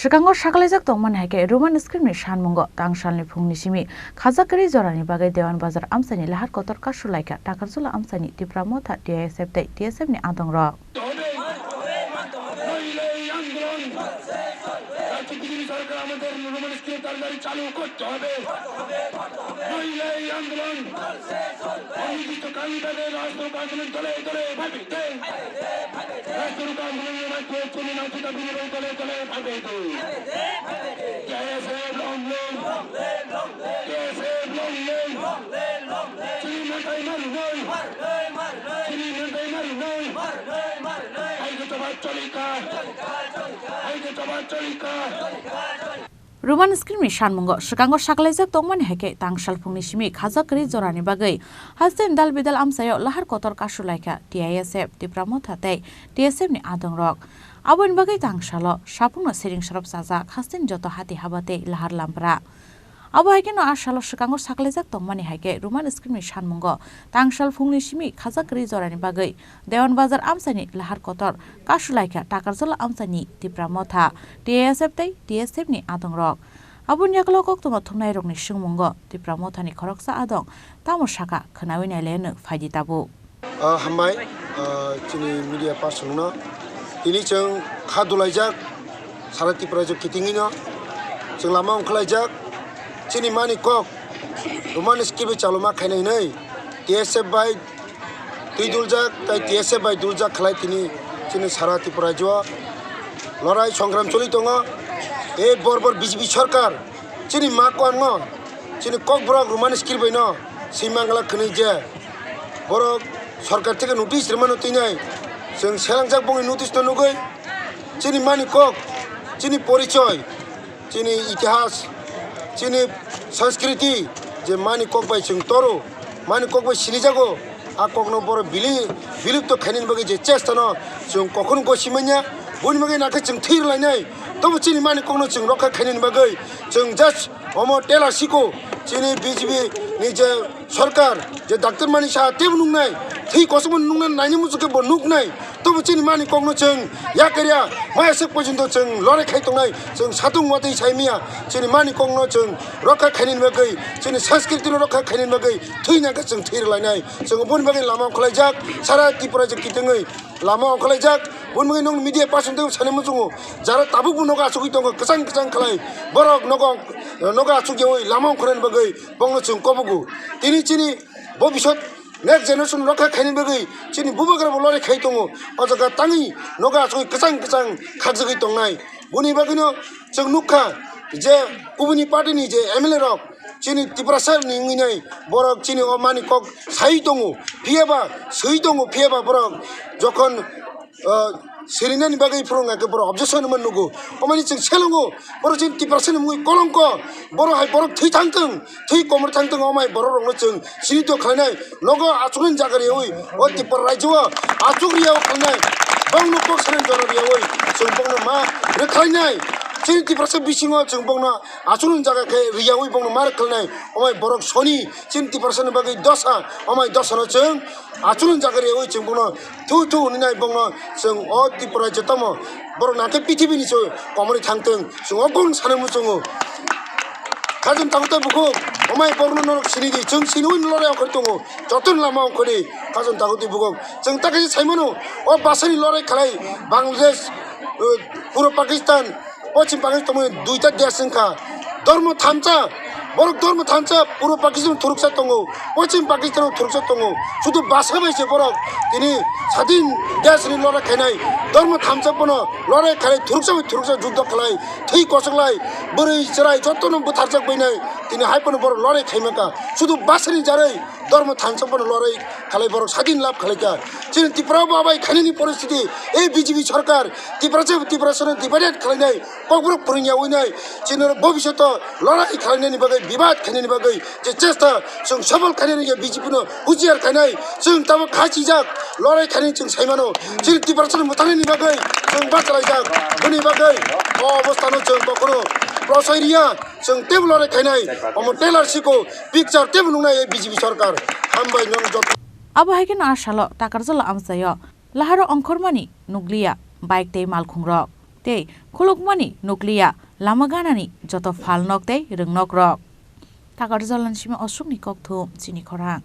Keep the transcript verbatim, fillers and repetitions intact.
Swkango saklaijak tongmani hai khe Roman script ni sanmungo tangsalni phungni simi khajak kwrwi jorani bagwi Dewan Bazar amchaini lahar kotor kasu laikha Takarjala amchaini Tipra Motha T I S F tei T S F ni adongrok. হবে, নইলে এই আন্দোলন রাজ্য বিজেপি সরকার আমাদের Roman script তাড়াতাড়ি চালু করতে হবে, নইলে এই আন্দোলন অনির্দিষ্টকাল ব্যাপী রাজনৈতিক আন্দোলন দলে দলে ভাঙবে। রাজনৈতিক আন্দোলনের মাধ্যমে চলমান দাবি নির্মাণ দলে দলে ভাঙবে। TISF long live! TISF long live! Chini mantai maru noi! Chini mantai maru noi! Hai ke tobar cholika! Hai ke tobar cholika! Roman script ni sanmungo swkango saklaijak tongmani hai khe tangsal phungni simi khajak kwrwi jorani bagwi haste dal bidal amchaio lahar kotor kasu laikha T I S F, Tipra Motha tei T S F ni adongrok. Aboni bagwi tangsalo saphungno siring sorop chajak hasteni joto hati haba tei lahar lampra. Abo hai kheno a salo swkango saklaijak tongmani hai khe Roman script ni sanmungo tangsal phungni simi khajak kwrwi jorani bagwi Dewan Bazar amchaini lahar kotor kasu laikha Takarjala amchaini Tipra Motha, T I S F tei T S F ni adongrok. Aboni yagulo koktwma thumnairokni swngmungo Tipra Mothani khoroksa adong tamo sakha khwnawi nailaiano phaidi tabuk. Ah, hambai, ah, chini media person no. Tini chwng kha dulaijak, sara Tripura jok kitingino. Chwng lama ongkhwlaijak, chini mani kok, Roman script bai chaluma khainai hinwi, T S F bai twi duljak, tai T S F bai duljak khlai tini chini sara Tripura jo lorai songram choli tongo. E bor bor B J P sarkar, chini ma kwan no, chini kokborok Roman script bai no, swi mangla khwnwi je. Borok sorkar theke notice rwmano twinai. Chwng selangjak bongni notice no nugwi. Chini mani kok, chini porichoi, chini itihas, chini sanskriti je mani kok bai chwng toro, mani kok bai sinijago. A kokno borok bili-, bilipto khainani bagwi je chesta no chwng kokhon gosi manya. Boni bagwi nakhe chwng thwi rwlainai. Tobo chini mani kokno chwng rokha khainani bagwi chwng just omo tela siko chini B J P ni je sorkar je doctor mani sa tebo nuknai, thwi kosokma nukna naini muchukhe bo nuknai. Tobo chini mani kokno chwng yakarya, maya sek porjonto chwng lorai khai tongnai, chwng satung watwi sai miya. Chini mani kokno chwng rokha khainani bagwi, chini sanskritino rokha khainani bagwi thwi nangkhe chwng thwi rwlainai. Chwng boni bagwi lama ongkhwlaijak, sara Tripura je kitengwi lama ongkhwlaijak. Boni bagwi nwng media person tei sanwi muchungo, jara tabukbo nogo achugwi tongo, kwchang kwchang khlai borok nogo, nogo achukyawi lama ongkhornani bagwi bongno chwng kobogo. Tini chini bobisot next generation rokha khainani bagwi chini bubagrabo lorai khai tongo. O jaga tangwi nogo achugwi kwchang kwchang khakjagwi tongnai. Boni bagwino chwng nukha je kubuni party ni je M L A rok chini Tiprasa ni wngwi nai borok chini o mani kok sai tongo, phiyaba swi tongo, phiyaba borok jokhon, ah, sirinani bagwi phwrwng khe borok objection man nugo. Omani chwng selongo, borok chini Tiprasa ni mungwi kolongko, borok hai borok thwi thangthwng, thwi komor thangthwng, omai borok rokno chwng sini to khlainai. Nogo achuknani jaga riyawi, o Tripura rajyo o achuk riya o khlainai, bongno kok sanani jora riyawi, chwng bongno ma rwkhlainai. Chini Tiprasa bisingo chwng bongno achuknani jaga khe riyawi bongno ma rwkhlainai. Omai borok soni chini Tiprasa ni bagwi dosa, omai dosa no chwng achuknani jaga riyawi chwng bongno thu thu hwnwi nai bongno chwng o Tripura rajyo tamo borok nakhe pithibini chwng komorwi thangthwng chwng o kung sanwi muchungo. Khajam tago tei bukhuk, omai borokno norok sini di, chwng siniwi lorai ongkhorwi tongo, jotono lama ongkhorwi khajam tago tei bukhuk. Chwng ta kaisa sai mano, o basani lorai khlai Bangladesh, uh, puro Pakistan, pochim Pakistan tongmani duita desh wngkha. Dormo thamsa, borok dormo thamsa, puro Pakistan thuruksa tongo, pochim Pakistan thuruksa tongo. Sudu basa bai se borok tini sadin desh ni lorai khainai, dormo thamsa bono lorai khainai, thuruksa bai thuruksa juddo khlai. Thwi kosoklai, bwrwi chwrai jotono bwtharjak bainai, tini hai phano borok lorai khaimaka. Sudu basani jarwi dormo thansa bono lorai khalai borok sadin lab khalaika. Chini Tripura bo abai khainani poristiti, ei B J P sarkar, Tiprasa, Tiprasano divided khalainai, kokborok phwrwngya winai, chini bobishoto lorai khalainani bagwi, bibad khainani bagwi, je chesta chwng sofol khainani je B J P no huchiar khainai, chwng tamo khachijak lorai khainani chwng saimano. Chini Tiprasano mwthangnani bagwi chwng bachalaijak, boni bagwi o obostano chwng kokhono prosoi riya, chwng teibo lorai khainai, omo trailer siko, picture teibo nuknai B J P sarkar. Hambai nwng joto. Abo hai kheno a salo Takarjala amchaio laharo ongkhormani nukliya bike tei malkhungrok. tei khulukmani nukliya lama ganani joto phalnok tei rwngnokrok. Takarjala ni simi Ashokni kokthum chini khorang.